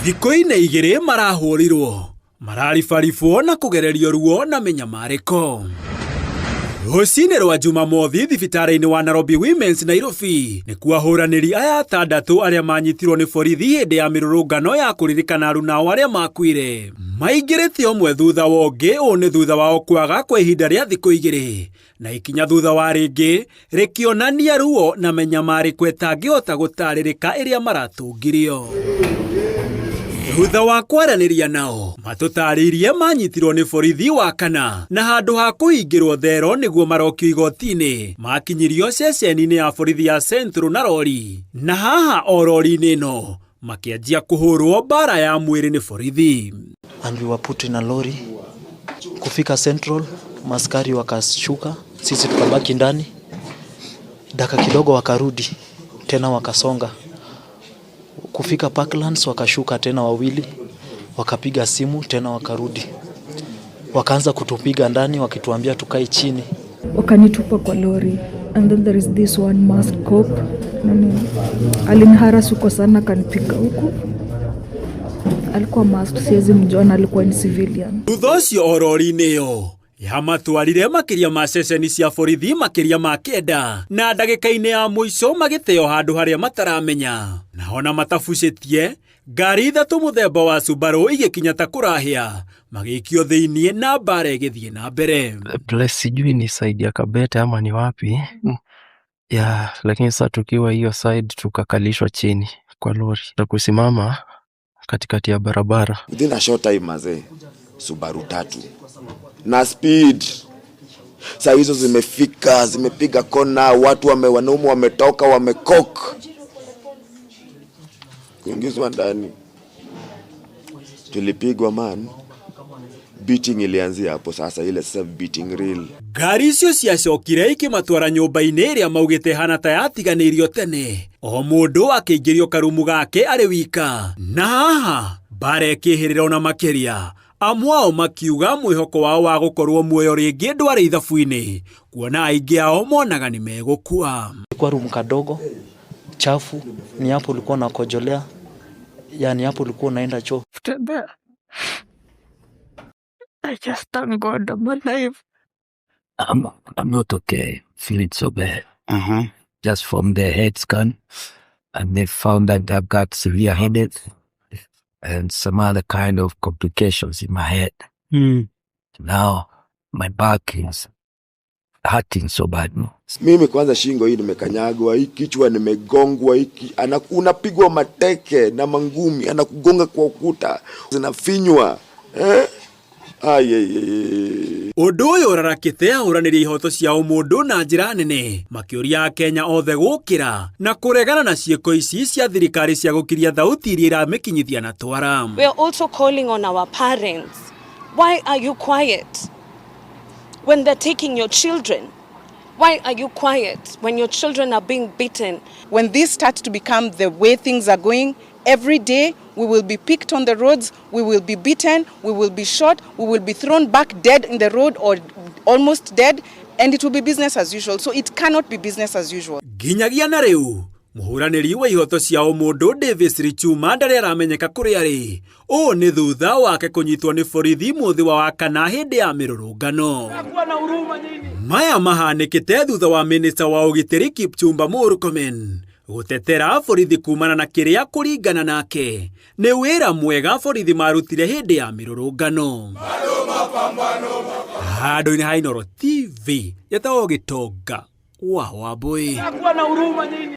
Thikũ-inĩ igĩrĩ marahũrirwo, mararibaribwo na kũgererio ruo na mĩnyamarĩko. Rũcinĩ rwa Jumamothi thibitarĩ-inĩ wa Nairobi Women's Nairobi nĩkuo ahũranĩri aya atandatũ arĩa manyitirwo nĩ borithi hĩndĩ ya mĩrũrũngano ya kũririkana aruna ao arĩa makuire maingĩrĩte ũmwe thutha wa ũngĩ. Ũũ nĩ thutha wao kwaga kwa ihinda rĩa thikũ igĩrĩ na ikinya thutha wa rĩngĩ rĩkĩonania ruo na mĩnyamarĩko ĩtangĩhota gũtarĩrĩka ĩrĩa maratũngirio. Thutha wa kwaranĩria nao matũtarĩirie manyitirwo nĩ borithi wa kana na handũ ha kũhingĩrwo thero nĩguo marokio igoti-inĩ makinyirio ceceni-inĩ ya borithi ya Central na rori, na haha o rori-inĩ ĩno makĩanjia kũhũrwo mbara ya mwĩrĩ nĩ borithi. And we were put in a lorry. Kufika Central, maskari wakashuka, sisi tukabaki ndani. Dakika kidogo wakarudi tena wakasonga. Kufika Parklands wakashuka tena wawili, wakapiga simu tena wakarudi, wakaanza kutupiga ndani wakituambia tukae chini. Wakanitupa kwa lori and then there is this one masked cop, nani, aliniharass huko sana, akanipiga huku. Alikuwa masked, siwezi mjua na alikuwa ni civilian. Thutha ũcio o rori-inĩ ĩyo yamatwarire makĩria ma ceceni cia borithi makĩria ma 9 na ndagĩka-inĩ ya mũico magĩteo handũ harĩa mataramenya, na ona matabucĩtie ngari ithatũ mũthemba wa Subaru igĩkinya ta kũrahĩa magĩikio thĩiniĩ na mbara ĩgĩthiĩ na mbere. Place sijui ni side ya Kabete ama ni wapi ya, lakini sasa tukiwa hiyo side tukakalishwa chini kwa lori na kusimama katikati ya barabara. Within a short time, mazee, Subaru tatu na speed saa hizo zimefika, zimepiga kona, watu wanaume wametoka, wamekok kuingizwa ndani. Tulipigwa, man, beating ilianzia hapo sasa, ile sasa beating real. Ngari icio ciacokire ikĩmatwara nyũmba-inĩ ĩrĩa maugĩte hana ta yatiganĩirio tene, o mũndũ akĩingĩrio karumu gake arĩ wika, na haha mbara ĩkĩhĩrĩra ona makĩria, amwe ao makiuga mwĩhoko wao wa gũkorwo muoyo rĩngĩ ndwarĩ ithabu-inĩ, kuona aingĩ ao monaga nĩ megũkua. Ilikuwa room kadogo chafu, ni hapo ulikuwa unakojolea, yani hapo ulikuwa unaenda choo. Kutembea. I just thank God I'm alive. I'm not okay. Feeling so bad. Just from the head scan, and they found that I've got severe headache and some other kind of complications in my head. Now my back is hurting so bad. Mimi kwanza shingo hii nimekanyagwa, hii kichwa nimegongwa, hiki unapigwa mateke na mangumi, anakugonga kwa ukuta, zinafinywa, eh? Ai, ai, ai. Ũndũ ũyũ ũrarakĩte ahũranĩri ihoto cia ũmũndũ na njĩra nene makĩũria Akenya othe gũkĩra na kũregana na ciĩko ici cia thirikari cia gũkiria thauti iria iramĩkinyithia na twara. We are also calling on our parents. Why are you quiet when they're taking your children? Why are you quiet when your children are being beaten? When this starts to become the way things are going, every day we will be picked on the roads, we will be beaten, we will be shot, we will be thrown back dead in the road or almost dead, and it will be business as usual. So it cannot be business as usual. Nginyagia na rĩu mũhũranĩri wa ihoto cia ũmũndũ Davis Richuma ndarĩ aramenyeka kũrĩa arĩ. Ũũ nĩ thutha wake kũnyitwo nĩ borithi mũthĩ wa Wakana hĩndĩ ya mĩrũrũngano. Maya mahanĩkĩte thutha wa minista wa ũgitĩri Kipchumba Murkomen gũtetera borithi kumana na kĩrĩa kũringana nake nĩ wĩra mwega borithi marutire hĩndĩ ya mĩrũrũngano. Handũ-inĩ ha Inooro TV, yetagwo Gĩtonga wa Wambui.